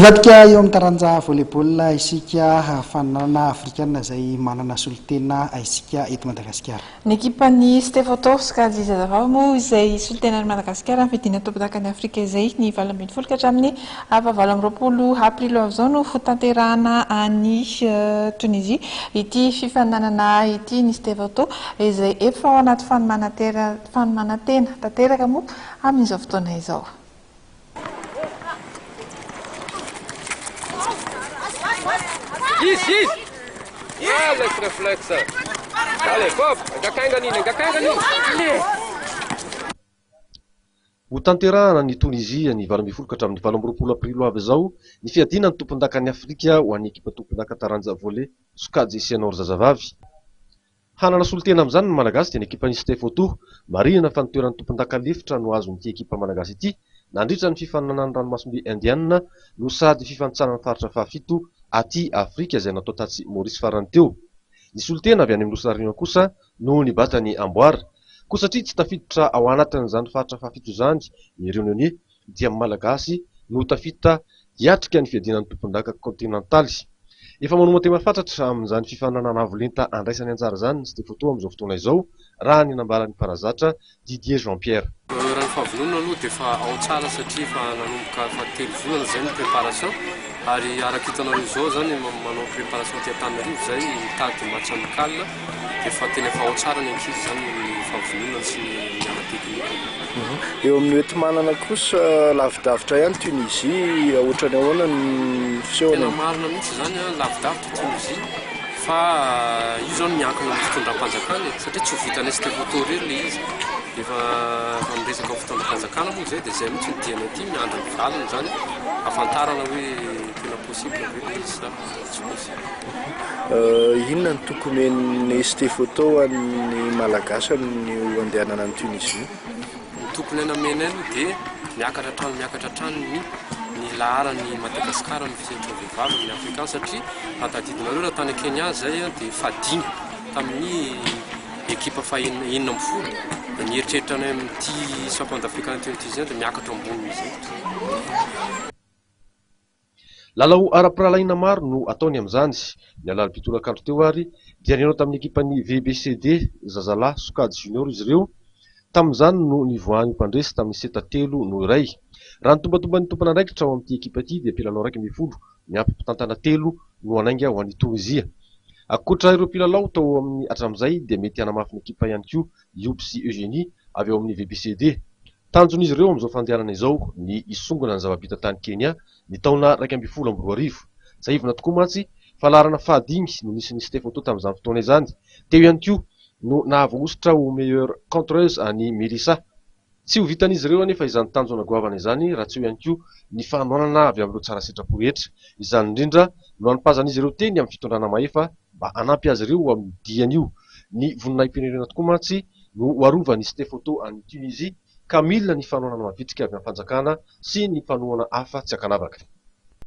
Hivadika eo amin'ny taranja volley-ball isika, faninanana afrikana izay manana solontena isika eto Madagasikara. Ny ekipan'ny Stefoto, sokajy zazavavy moa izay solontenan'i Madagasikara amin'ny fiadiana tompondakan'i Afrika izay ny 18 ka hatramin'ny faha-28 aprily ho avy izao no hotanterahana any Tunisie ity fifaninanana ity. Ny Stefoto izay efa ao anaty fanomanan-tena tanteraka moa amin'izao fotoana izao. Izy, izy! Ah, laisse réflexe. Allez, hop, angakaingana iny, angakaingana iny. Hotanterahana any Tonizia ny 18 ka hatramin'ny 28 aprily ho avy izao ny fiadiana ny tompondakan'i Afrika ho an'ny ekipa tompondaka taranja volley sokajy senior zazavavy. Hanana solontena amin'izany ny Malagasy dia ny ekipan'ny Stefoto. Marihina fa ny toeran'ny tompondaka lefitra no azon'ity ekipa malagasy ity nandritra ny fifaninanan'ny ranomasimbe Indiana no sady fifanintsanan'ny faritra fahafito aty Afrika izay natao tatsy Maurice farany teo. Ny solontena avy any amin'ny Nosy La Réunion kosa no nibata ny amboara. Koa satria tsy tafiditra ao anatin'izany faritra fahafito izany ny Réunionnais dia ny Malagasy no tafita hiatrika ny fiadiana ny tompondaka kontinantaly. Efa manoman-tena fatratra amin'izany fifaninanana avo lenta andraisany anjara izany ny Stefoto amin'izao fotoana izao, raha ny nambaran'ny mpanazatra Didier Jean Pierre. Raha ny fahavononana aloha dia efa ao tsara satria efa nanomboka efa 3 volana izay ny préparation ary araka hitanareo izao izany manao préparation aty Antananarivo izay mitady match amical dia efa tena efa ao tsara ny ankizy izany amin'ny fahavononana sy ny ara-teknika. Eo amin'ny hoenti-manana kosa lavidavitra ihany Tunisie, ohatrany ahoana ny fisehony? Tena marina mihitsy izany, lavidavitra Tunisie fa io izao no miankina amin'ny fitondram-panjakana e, satria tsy ho vitan'ny ST Photo irery ilay izy, efa efa miresaka amin'ny fitondram-panjakana moa izay dia izay mihitsy no dianay aty, miandry ny valiny izany ahafantarana hoe tena possible ve ilay izy sa tsy possible. Inona no toky omen'ny ST Photo ho an'ny Malagasy amin'io andehanana any Tunisie io? Ny tokony hanamenay aloha dia miakatra hatrany miakatra hatrany ny ny laharan'i Madagasikara amin'ny fisentra vehivavy amin'ny Afrikana satria raha tadidinareo raha tany Kenya izay dia fahadimy tamin'ny ekipa fahenina 16 dia ny eritreritra anay amin'ity champion d'Afrique tunisien dia miakatra ambonin'izay. Lalao ara-pirahalahiana maro no ataony amin'izany. Ny alarobia tolakandro teo ary dia nihaona tamin'ny ekipan'ny VBCD zazalahy sokajy junior izy ireo. Tamin'izany no nivoahan'ny mpandresy tamin'ny seta 3-1. Raha ny tombantomban'ny tompon'andraikitra ao amin'ity ekipa ity dia mpilalao 11 miampy mpitantana 3 no hanainga ho an'i Tonizia. Ankoatra ireo mpilalao tao amin'ny hatramin'izay dia mety hanamafy ny ekipa ihany koa i Hoby sy Eugénie avy ao amin'ny VBCD. Tanjon'izy ireo amin'izao fandehanana izao ny hisongona ny zava-bita tany Kenya ny taona 2011. Tsiahivina tokoa mantsy fa laharana fahadimy no nisy ny Stefoto tamin'izany fotoana izany. Teo ihany koa no nahavoahosotra ho meilleure contreuse an'i Melissa. Tsy ho vitan'izy ireo anefa izany tanjona goavana izany raha tsy eo ihany koa ny fanohanana avy amin'ireo tsara sitrapo rehetra. Izany indrindra no anipazan'izy ireo teny amin'ny fitondrana mahefa mba hanampy azy ireo amin'ny diany io. Ny voninahi-pirenena tokoa mantsy no ho arovan'ny Stefoto any Tunisie ka mila ny fanohanana mavitrika avy amin'ny fanjakana sy ny mpanohana hafa tsy ankanavaka.